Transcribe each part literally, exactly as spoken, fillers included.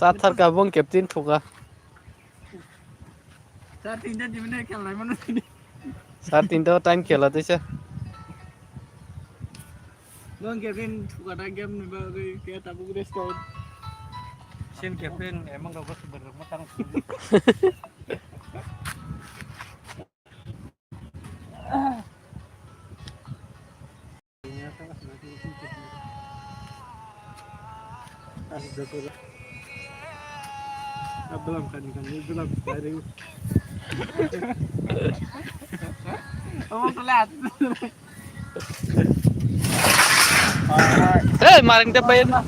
Tathar ka bong captain thuka. Sar tinta di mana khel nai mano sini. Sar tinta time khela tisa. Bong captain thuka da game ni ba ke tabuk restart. Sin captain emang rok super matang. Hei, maring te payen na.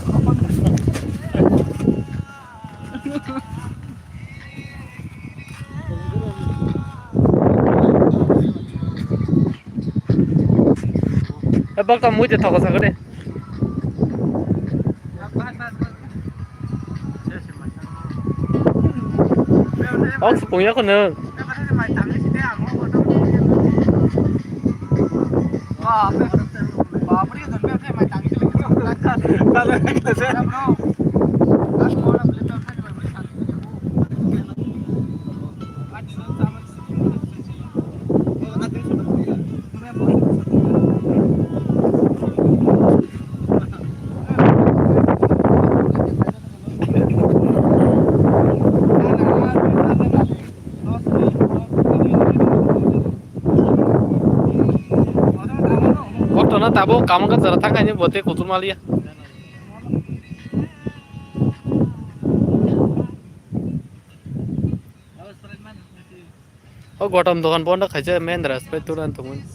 Eh, bak tam mui te thok sa kade. Ang sepung ya kono. Koto na tabo kamo ka jara thang ani bote kutur maliya. O gotom dogan bondo khaisa Mahindra Sprite turan tongmani.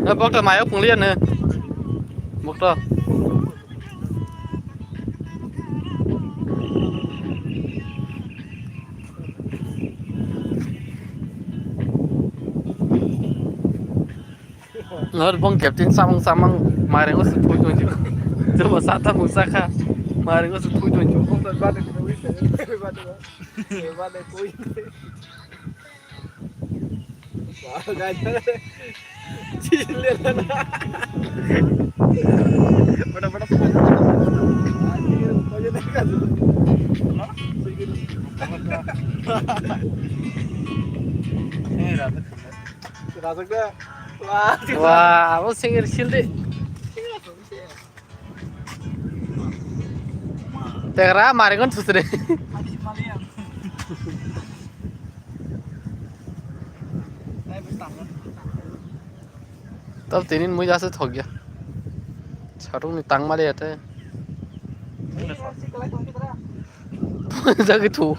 Eh, bokto mayo pungliya ne. Bokto. Lor bong captain samung samung marengo se thui thui. Coba sata musa kha. Marengo se thui thui. Wah, abo sengir sil de. Tegra maringon thusre. Tab tinin mui jase thok ya. Sarung ni tang mali ate. Jagi thu.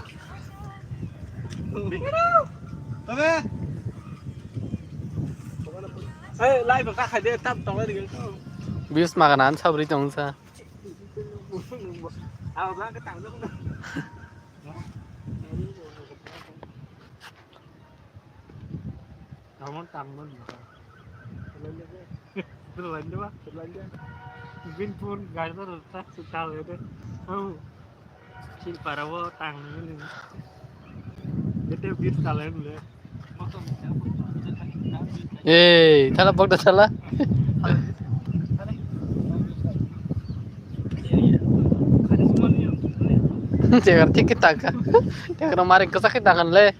Bis maganan sabri tong sa. Tangmon tangmon. Berlanjut, Pak. Berlanjut. Bin pun gari tu rusak sekali deh. Oh. Chin para wo tang ni. Itu bir kalian le. Eh, thala bokda thala. Tegar thik kita ka. Tegar mari kasa kita kan le.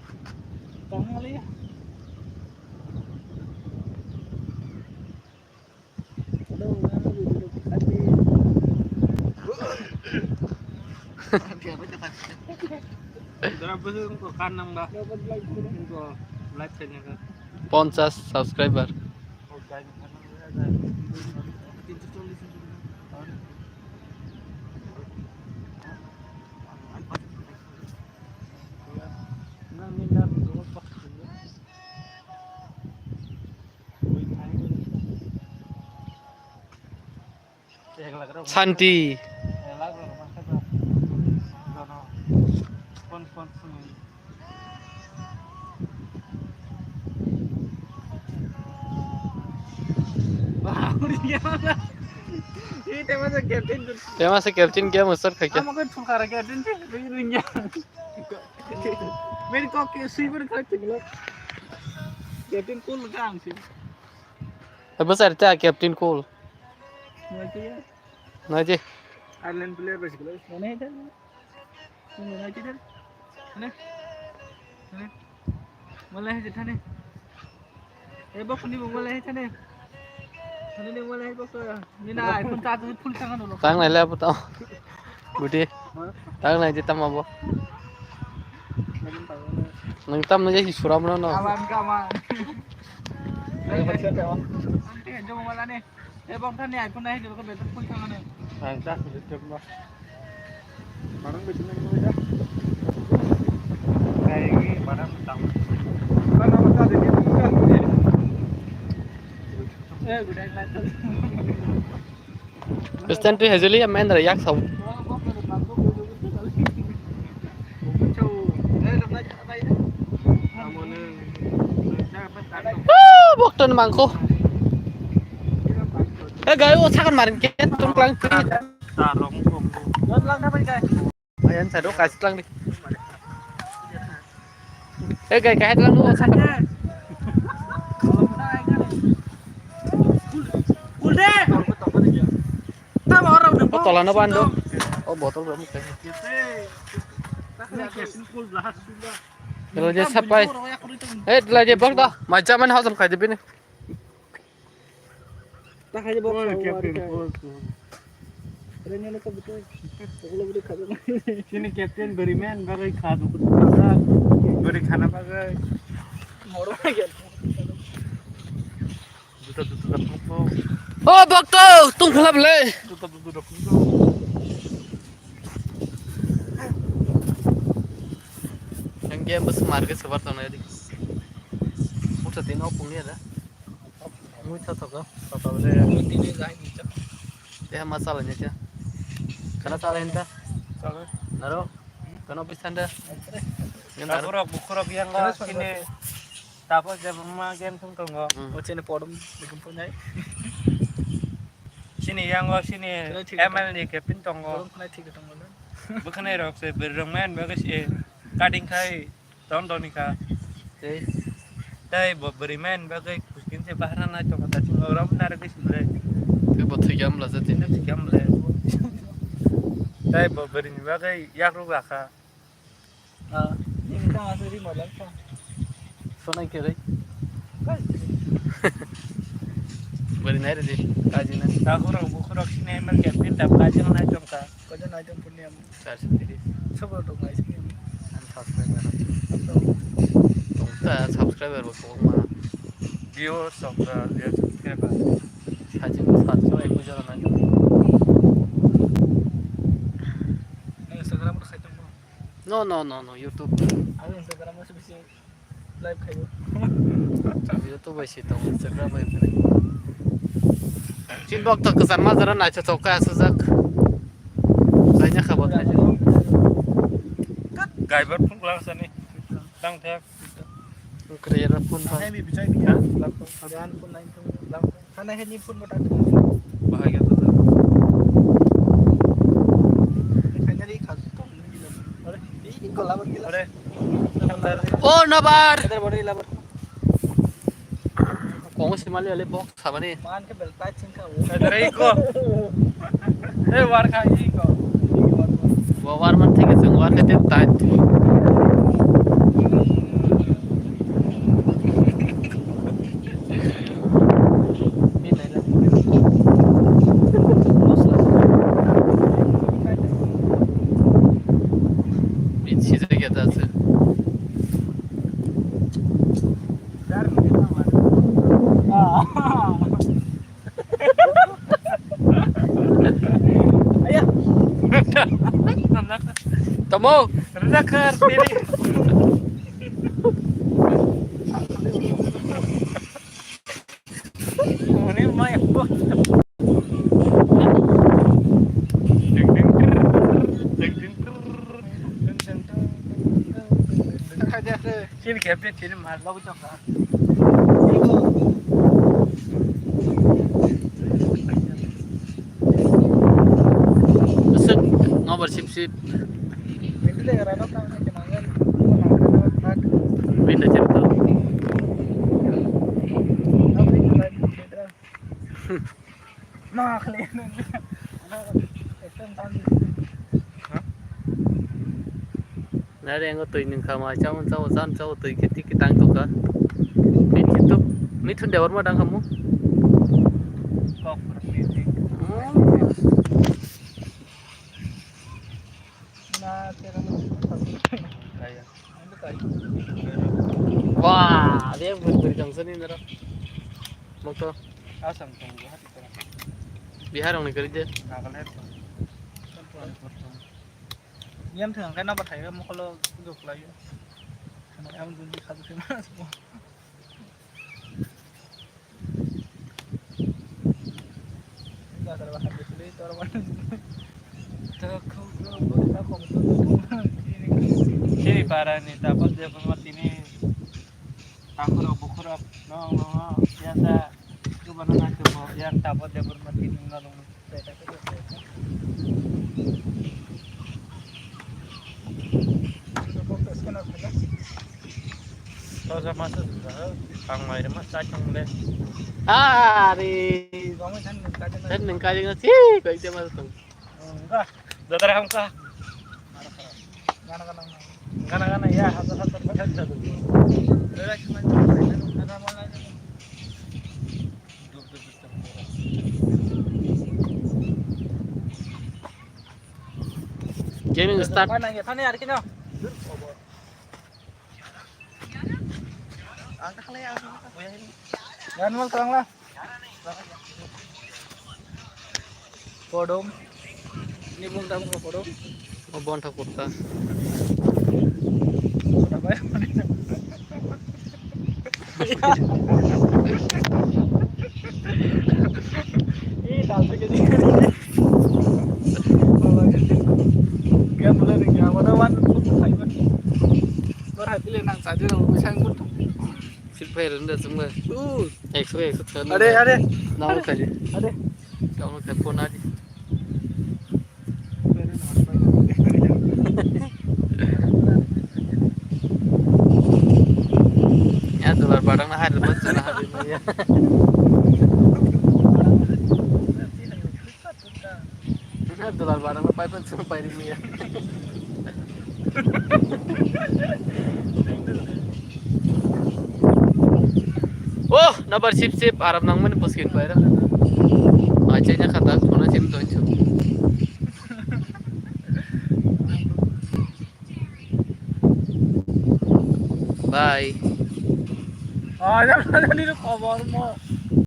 Dara bwswk wngkha kha nang ba? Wngkha live khaina kha. Ponchas subscriber. Santi. Tema se captain game start khai kya? Amo ko thukara captain te ringya. Meri kok ke sui ber khai tinglo. Captain cool ka ang si. Abo sar ta captain cool. Nai je. Ireland player bai sikla. Nai je. Nai je. Nai. Nai. Malai hai thane. Eh, bok ni bok malai hai thane. Thane ni malai hai bok. Ni na iPhone charge full thang ano. Tang nai le abo tamo. Guti. Tang nai je tamo abo. Nang tam nai je si suram no no. Aman kaman. Ayo, ayo, ayo. Ante jong malai ni. Eh, bok thani iPhone nai, jok betul pun thang ani. Ang ta sujud jok ma. Barang betul nai mo ja. Kai ni barang tang. Mana mata de ni. Eh, gudai na. Kristen tu hezuli ya main rak yak sau. Ah, bok ton mangko. Eh, gai o sakan marin ke tung klang tri. Ayan sado kasih klang di. Eh, gai kai klang o sakan. O tola no bando. O botol rom kai. Lo je sapai. Eh, lo je bok da. Mai jaman hosam khai de bini. Ta khai de bok. Oi, sa captain, war khai. Oi, oi. Rengene ka buto. Ogulo buto khaja. Chini captain beri men bagai kha du. Beri khana bagai. Moro na gel. Juta juta da photo. O bok to, tung khlap le. Juta juta da photo. Yang game bus market sebar tong nadi. Uta tin opung ya da. Mui tha thoka. Papa bole. Tini jai ni cha. Te ma chala ni cha. Khana chala ni ta. Chala. Naro. Kono bisanda. Yang naro. Taborok bukhurok yang sini. Tapo jabma game thung tongo. Hmm. O chini podum bikin punai. Sini yang o sini M L ni captain tongo. Podum khunai thik tongo. Bukhanai rok se berrong men bagai si cutting khai. Ton toni kha. Tei? Tei bo bwrwi main bagwi kuskin se bahra nai tongkha ta chwng oro narwgwi se bwrwi. Tei bo thwikya wng bwla jati? Thwikya wng bwla. Tei bo bwrwini bagwi yakruk rakha. Ah, nini tang aswk ri moilak kha. Sonai kwrwi. Bwrwi nai rwdi, kaji nai. Takhurok bukhurok sini M L captain ta kaji nai tongkha. Kaji nai tong puni am. Charso tiris. Sobo tong nai sini. Ang subscriber. Tong ta subscriber bo kobangma. Viewers tong ta, ya subscriber. Sajing satso eku jora nai. Instagram ro khai tong. No, no, no, no, YouTube. Ang Instagram ro bisi. Live khaio. Video to bai si tong, Instagram bai khaio. Chin bok to kwchar ma jora nai chok kha asajak. Laina kha bo thai. Gaibar phun klang sani. Tang thek. Kre ra phun ba. Hai mi bijai bijai. Lam ko. Jan phun lain phun lam. Hana hini phun mo tak. Bahai ga to. Finally khas. Are, ini kolabar gila. Are. Oh, nabar. Ada baru labar. Kongo simali ale box sabani. Man ke beltai chingka. Ada iko. Eh, war kha iko. Bo war man thik se war kha te tai. Tamo. Rida kar, pili. Ini mai. Ding ding. Ding ding. Sini kepet sini mas bagus cok. Sip sip. Bini da chep to. Nare ango twi nung kha ma chamo chamo chan chamo twi khe tiki tang tokha. Mithu debor ma dang khamu. Wah, dia beri beri jam sini nara. Moto. Asam tong Bihar tong. Bihar ong ni kari je. Nagaland tong. Yang tengah kan apa saya mau kalau duduk lagi. Yang duduk satu sini semua. Chini para ni tapos dia pun mati ni. Takhurok bukhurok no no no ya ta. Kubana na kubo yang tapos dia pun mati ni no no. Tosa masa sudah, ang mai mas cacang le. Ari. Sen nengkali nasi, kau itu mas tong. Enggak. Datar hamka. Gana gana. Gana gana ya, hazar hazar bacha sadu. Gaming start. Mana ya, tanya hari kino. Ang kakhle ang. Yan mo tang la. Kodom. Ini bung tang ko kodom. O bon tha kurta. Ih, dal se ke ni. Kaya boleh ni kaya mana wan pun khai ban. Kor hai bile nang saje nang wisang pun. Free Fire nda sungba. Uh. Ekso ekso thon. Are are. Nang khai. Are. Nang khai phone adi. Ya, dolar barang na hari mas na hari ya. Ya, dolar barang na pai pan sung pai ri ya. Oh, nabar sip sip aram nang mani poskin paira. Acha nya khata khona sim don chu. Bye. Ah, ya, ya, ni khobor mo.